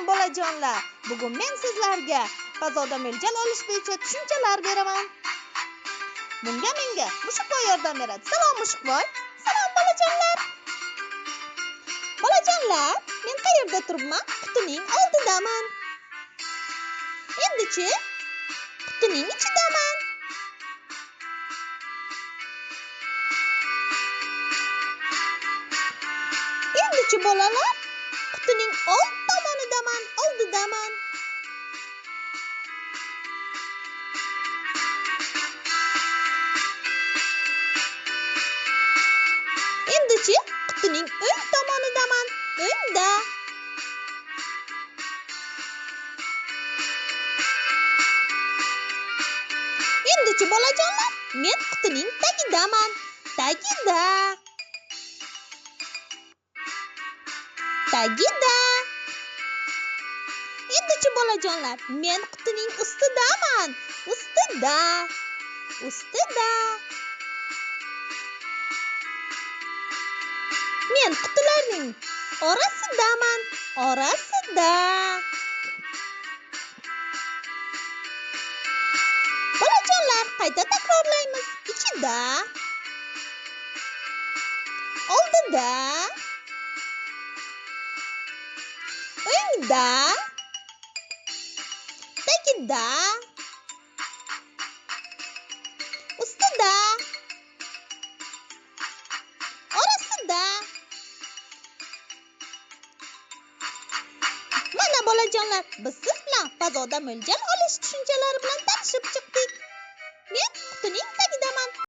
Salom bolajonlar. Bugun men sizlarga fazoda mo'ljal olish bo'yicha tushunchalar beraman. Bunga menga Mushukboy yordam beradi. Salom Mushukboy. Salom bolajonlar. Bolajonlar, men qayerda turibman? Qutining oldidaman. Endichi qutining ichidaman. Endichi bolalar, qutining old tomonidaman, oldidaman. Endichi qutining o'ng tomonidaman, o'ngda. Endichi bolajonlar, men qutining tagidaman, tagida. Tagida. Endichi bolajonlar, men qutining ustidaman, ustida, ustida. Men qutilarning orasidaman, orasida. Bolajonlar, qayta takrorlaymiz. Ichida, oldida, o'ngda, tagida, ustida, orasida. Mana bolajonlar, biz siz bilan fazoda mo'ljal olish tushunchalari bilan tanishib chiqdik.